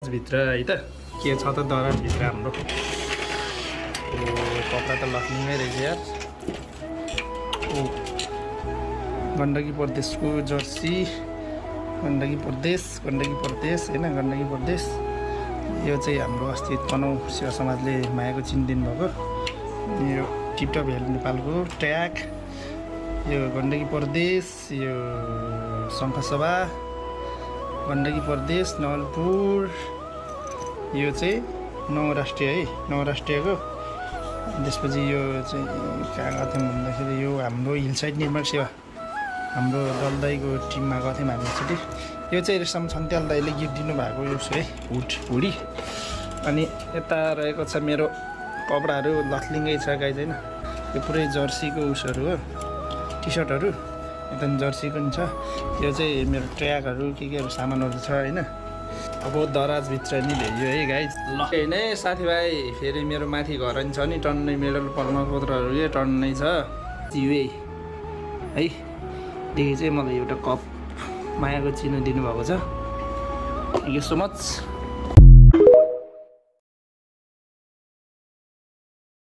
भित्र है त के छ त दराज भित्र हाम्रो कपडा त लक्ष्मीमै रहेछ यार। गण्डकी प्रदेशको जर्सी, गण्डकी प्रदेश होइन, गण्डकी प्रदेश। यो चाहिँ हाम्रो अस्ति तनहुँ सेवा समाजले मायाको चिन्ह दिनुभएको। यो टिपटप हेल्प नेपालको ट्याग। यो गण्डकी प्रदेश, यो शङ्खसभा, गण्डकी प्रदेश, नवलपुर। यो चाहिँ नवराष्ट्रिय है, नवराष्ट्रियको। त्यसपछि यो चाहिँ कहाँ गएको थियौँ भन्दाखेरि यो हाम्रो हिलसाइड निर्माण सेवा, हाम्रो दलदाईको टिममा गएको थियौँ हामी एकचोटि। यो चाहिँ रेशम छन्त्याल दाईले गिफ्ट दिनुभएको यो है हुडी। अनि यता रहेको छ मेरो कपडाहरू लथलिङ्गै छ गाइज होइन। यो पुरै जर्सीको उसहरू हो, टी सर्टहरू। यता जर्सीको नि छ। यो चाहिँ मेरो ट्र्याकहरू केहरू सामानहरू छ होइन। अब दराजभित्र नि भेट्यो है गाइज। ल होइन साथीभाइ, फेरि मेरो माथि घर नि छ नि टन्नै मेडल प्रमाणपत्रहरू यो टन्नै छ। यही है देखि चाहिँ मलाई एउटा कप मायाको चिन्ह दिनुभएको छ। Thank you so much.